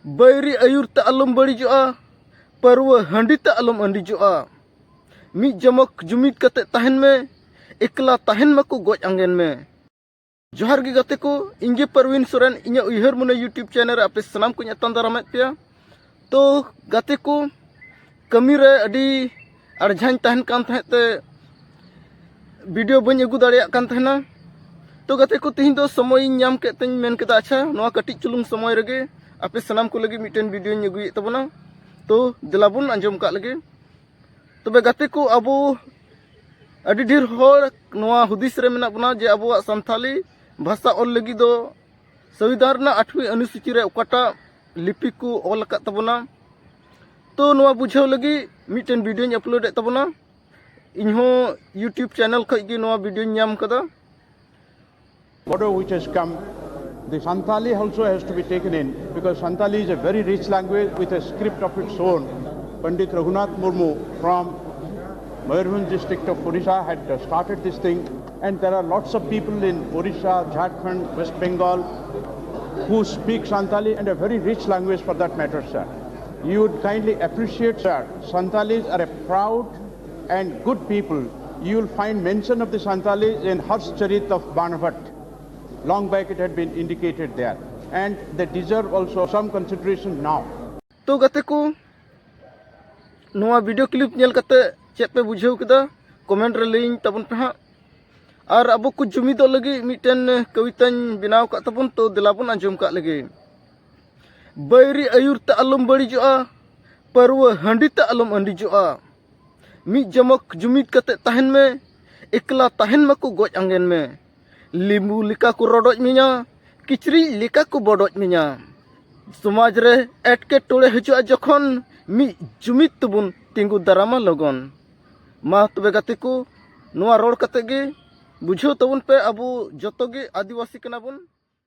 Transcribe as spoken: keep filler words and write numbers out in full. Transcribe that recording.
ᱵᱟᱹᱭᱨᱤ ᱟᱹᱭᱩᱨ ᱛᱮ ᱟᱞᱚᱢ ᱵᱟᱹᱲᱤᱡᱚᱜᱼᱟ, ᱯᱟᱹᱨᱣᱟᱹ ᱦᱟᱺᱰᱤ ᱛᱮ ᱟᱞᱚᱢ ᱟᱺᱰᱤᱡᱚᱜᱼᱟ᱾ ᱢᱤᱫ ᱡᱚᱢᱚᱠ ᱡᱩᱢᱤᱫ ᱠᱟᱛᱮ ᱛᱟᱦᱮᱱ ᱢᱮ, ᱮᱠᱞᱟ ᱛᱟᱦᱮᱱ ᱢᱟᱠᱚ ᱜᱚᱡ ᱟᱸᱜᱮᱱ ᱢᱮ᱾ ᱡᱚᱦᱟᱨ ᱜᱮ ᱜᱟᱛᱮ ᱠᱚ, ᱤᱧ ᱜᱮ ᱯᱟᱨᱣᱤᱱ ᱥᱚᱨᱮᱱ, ᱤᱧᱟᱹᱜ ᱩᱭᱦᱟᱹᱨ ᱢᱚᱱᱮ YouTube channel ᱨᱮ ᱟᱯᱮ ᱥᱟᱱᱟᱢ ᱠᱚᱧ ᱟᱛᱟᱝ ᱫᱟᱨᱟᱢᱮᱫ ᱯᱮᱭᱟ᱾ ᱛᱚ ᱜᱟᱛᱮ ᱠᱚ, ᱠᱟᱹᱢᱤ ᱨᱮ ᱟᱹᱰᱤ ᱟᱨᱡᱟᱧ ᱛᱟᱦᱮᱱ ᱠᱟᱱ ᱛᱟᱦᱮᱸᱫ ᱛᱮ video ᱵᱟᱹᱧ ᱟᱹᱜᱩ ᱫᱟᱲᱮᱭᱟᱜ ᱠᱟᱱ ᱛᱟᱦᱮᱱᱟ᱾ ᱛᱚ ᱜᱟᱛᱮ ᱠᱚ, ᱛᱮᱦᱮᱧ ᱫᱚ ᱥᱚᱢᱚᱭᱤᱧ ᱧᱟᱢ ᱠᱮᱫ ᱛᱮᱧ ᱢᱮᱱ ᱠᱮᱫᱟ, ᱟᱪᱪᱷᱟ, ᱱᱚᱣᱟ ᱠᱟᱹᱴᱤᱡ ᱪᱩᱞᱩᱝ ᱥᱚᱢᱚᱭ ᱨᱮᱜᱮ ᱟᱯᱮ ᱥᱟᱱᱟᱢ ᱠᱚ ᱞᱟᱹᱜᱤᱫ ᱢᱤᱫᱴᱮᱱ videoᱧ ᱟᱹᱜᱩᱭᱮᱫ ᱛᱟᱵᱚᱱᱟ᱾ ᱛᱚ ᱫᱮᱞᱟ ᱵᱚᱱ ᱟᱸᱡᱚᱢ ᱠᱟᱜ ᱞᱮᱜᱮ᱾ ᱛᱚᱵᱮ ᱜᱟᱛᱮ ᱠᱚ, ᱟᱵᱚ ᱟᱹᱰᱤ ᱰᱷᱮᱨ ᱦᱚᱲ ᱱᱚᱣᱟ ᱦᱩᱫᱤᱥ ᱨᱮ ᱢᱮᱱᱟᱜ ᱵᱚᱱᱟ ᱡᱮ ᱟᱵᱚᱣᱟᱜ ᱥᱟᱱᱛᱷᱟᱞᱤ ᱵᱷᱟᱥᱟ ᱚᱞ ᱞᱟᱹᱜᱤᱫ ᱫᱚ ᱥᱚᱝᱵᱤᱫᱷᱟᱱ ᱨᱮᱱᱟᱜ ᱟᱴᱷᱣᱤ ᱚᱱᱩᱥᱩᱪᱤ ᱨᱮ ᱚᱠᱟᱴᱟᱜ ᱞᱤᱯᱤ ᱠᱚ ᱚᱞ ᱟᱠᱟᱫ ᱛᱟᱵᱚᱱᱟ᱾ ᱛᱚ ᱱᱚᱣᱟ ᱵᱩᱡᱷᱟᱹᱣ ᱞᱟᱹᱜᱤᱫ ᱢᱤᱫᱴᱮᱱ videoᱧ uploadᱮᱫ ᱛᱟᱵᱚᱱᱟ᱾ ᱤᱧᱦᱚᱸ YouTube channel ᱠᱷᱚᱡ ᱜᱮ ᱱᱚᱣᱟ videoᱧ ᱧᱟᱢ ᱠᱟᱫᱟ᱾ Bodo which has come, the Santali also has to be taken in, because Santali is a very rich language with a script of its own. Pandit Raghunath Murmu from Mayurbhanj district of Odisha had uh, started this thing, and there are lots of people in Odisha, Jharkhand, West Bengal who speak Santali, and a very rich language for that matter, sir. You would kindly appreciate, sir, Santalis are a proud and good people. You will find mention of the Santalis in Harsh Charit of Banabhat. Long back it had been indicated there. And they deserve also some consideration now. ᱛᱚ ᱜᱟᱛᱮ ᱠᱚ, ᱱᱚᱣᱟ video clip ᱧᱮᱞ ᱠᱟᱛᱮ ᱪᱮᱫ ᱯᱮ ᱵᱩᱡᱷᱟᱹᱣ ᱠᱮᱫᱟ, comment ᱨᱮ ᱞᱟᱹᱭᱟᱹᱧ ᱛᱟᱵᱚᱱ ᱯᱮ ᱦᱟᱸᱜ᱾ ᱟᱨ ᱟᱵᱚ ᱠᱚ ᱡᱩᱢᱤᱫᱚᱜ ᱞᱟᱹᱜᱤᱫ ᱢᱤᱫᱴᱮᱱ ᱠᱚᱵᱤᱛᱟᱧ ᱵᱮᱱᱟᱣ ᱠᱟᱜ ᱛᱟᱵᱚᱱ, ᱛᱚ ᱫᱮᱞᱟ ᱵᱚᱱ ᱟᱸᱡᱚᱢ ᱠᱟᱜ ᱞᱮᱜᱮ᱾ ᱵᱟᱹᱭᱨᱤ ᱟᱹᱭᱩᱨ ᱛᱮ ᱟᱞᱚᱢ ᱵᱟᱹᱲᱤᱡᱚᱜᱼᱟ, ᱯᱟᱹᱨᱣᱟᱹ ᱦᱟᱺᱰᱤ ᱛᱮ ᱟᱞᱚᱢ ᱟᱺᱰᱤᱡᱚᱜᱼᱟ᱾ ᱢᱤᱫ ᱡᱚᱢᱚᱠ ᱡᱩᱢᱤᱫ ᱠᱟᱛᱮ ᱛᱟᱦᱮᱱ ᱢᱮ, ᱮᱠᱞᱟ ᱛᱟᱦᱮᱱ ᱢᱟᱠᱚ ᱜᱚᱡ ᱟᱸᱜᱮᱱ ᱢᱮ᱾ ᱞᱤᱢᱵᱩ ᱞᱮᱠᱟ ᱠᱚ ᱨᱚᱰᱚᱡ ᱢᱮᱭᱟ, ᱠᱤᱪᱨᱤᱡ ᱞᱮᱠᱟ ᱠᱚ ᱵᱚᱰᱚᱡ ᱢᱮᱭᱟ᱾ ᱥᱚᱢᱟᱡᱽ ᱨᱮ ᱮᱴᱠᱮᱴᱚᱬᱮ ᱦᱤᱡᱩᱜᱼᱟ ᱡᱚᱠᱷᱚᱱ, ᱢᱤᱫ ᱡᱩᱢᱤᱫ ᱛᱮᱵᱚᱱ ᱛᱤᱸᱜᱩ ᱫᱟᱨᱟᱢᱟ ᱞᱚᱜᱚᱱ᱾ ᱢᱟ ᱛᱚᱵᱮ ᱜᱟᱛᱮ ᱠᱚ, ᱱᱚᱣᱟ ᱨᱚᱲ ᱠᱟᱛᱮ ᱜᱮ ᱵᱩᱡᱷᱟᱹᱣ ᱛᱟᱵᱚᱱ ᱯᱮ, ᱟᱵᱚ ᱡᱚᱛᱚ ᱜᱮ ᱟᱹᱫᱤᱵᱟᱹᱥᱤ ᱠᱟᱱᱟ ᱵᱚᱱ᱾